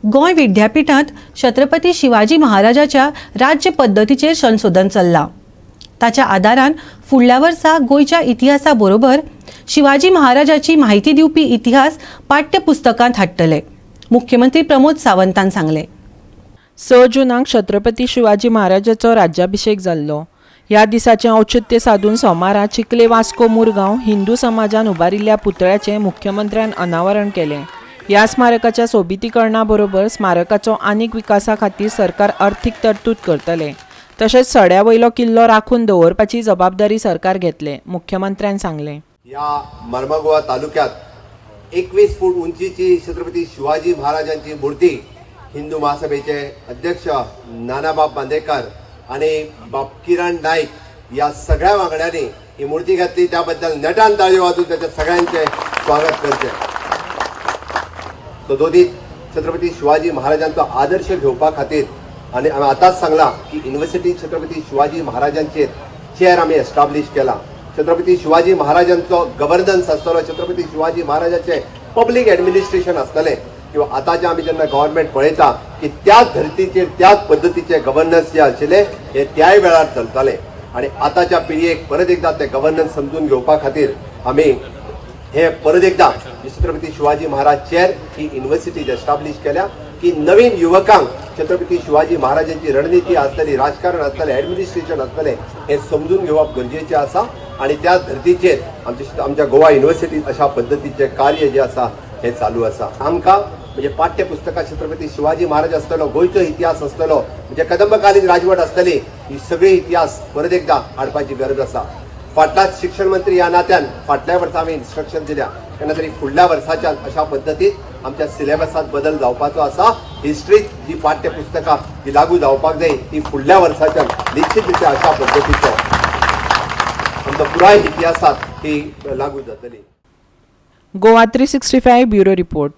गोंय विद्यापिठांत छत्रपती शिवाजी महाराजाच्या राज्य पद्दतीचेर संशोधन चल्लां. ताच्या आदारान फुडल्या वर्सा गोंयच्या इतिहासा बरोबर शिवाजी महाराजाची म्हायती दिवपी इतिहास पाठ्यपुस्तकांत हाडटले, मुख्यमंत्री प्रमोद सावंतान सांगलें. 6 जुनाक छत्रपती शिवाजी महाराजाचो राज्याभिशेक जाल्लो. ह्या दिसाचें औचित्य सादून सोमारा चिखले वास्को मुरगांव हिंदू समाजान उबारिल्ल्या पुतळ्याचें मुख्यमंत्र्यान अनावरण केलें. ह्या स्मारकाच्या सोबितीकरणा बरोबर स्मारकाचो आनीक विकासा खातीर सरकार अर्थीक तरतूद करतले. तशेंच सड्या वयलो किल्लो राखून दवरपाची जबाबदारी सरकार घेतले, मुख्यमंत्र्यान सांगलें. या मर्मागोवा तालुक्यात 21 फूट उंचीची छत्रपती शिवाजी महाराजांची मूर्ती हिंदू महासभेचे अध्यक्ष नानाबाब बांदेकर आणि बाब किरण नाईक या सगळ्या वांगड्यांनी ही मूर्ती घातली. त्याबद्दल नेटान ताळयो वाजून त्याच्या सगळ्यांचे स्वागत करचे. सदोदित छत्रपती शिवाजी महाराजांचो आदर्श घेवपा खातीर आनी हांवें आतांच सांगलां की युनिवर्सिटी छत्रपती शिवाजी महाराजांचेर चेअर आमी एस्टाब्लीश केला. छत्रपती शिवाजी महाराजांचो गव्हर्नन्स आसतलो, छत्रपती शिवाजी महाराजाचें पब्लीक एडमिनिस्ट्रेशन आसतलें किंवा आतांचें आमी जेन्ना गव्हर्मेंट पळयता की त्याच धर्तीचेर त्याच पद्दतीचे गव्हर्नन्स जे आशिल्ले हे त्याय वेळार चलताले आनी आतांच्या पिळगेक परत एकदा ते गव्हर्नन्स समजून घेवपा खातीर आमी हे परत एकदा छत्रपती शिवाजी महाराज चेअर ही युनिव्हर्सिटी एस्टाब्लीश केल्या की नवीन युवकांक छत्रपती शिवाजी महाराजांची रणनिती आसतली, राजकारण आसतलें, एडमिनिस्ट्रेशन आसतलें, हें समजून घेवप गरजेचें आसा. आनी त्या धर्तीचेर आमच्या आमच्या गोवा युनिव्हर्सिटीत अशा पद्दतीचें कार्य जें आसा हें चालू आसा. आमकां म्हणजे पाठ्यपुस्तकां छत्रपती शिवाजी महाराज आसतलो, गोंयचो इतिहास आसतलो, म्हणजे कदंबकालीन राजवट आसतली, ही सगळी इतिहास परत एकदा हाडपाची गरज आसा. फाटलाच शिक्षण मंत्री ह्या नात्यान फाटल्या वर्सा आमी इन्स्ट्रक्शन दिल्या, केन्ना तरी फुडल्या वर्साच्यान अशा पद्दतीन आमच्या सिलेबसात बदल जावपाचो आसा. हिस्ट्रीत जी पाठ्यपुस्तकां जी लागू जावपाक जाय ती फुडल्या वर्साच्यान निश्चित रित्या अशा पद्दतीचो आमचो पुराय इतिहासात ती लागू जातली. Goa 365, bureau report.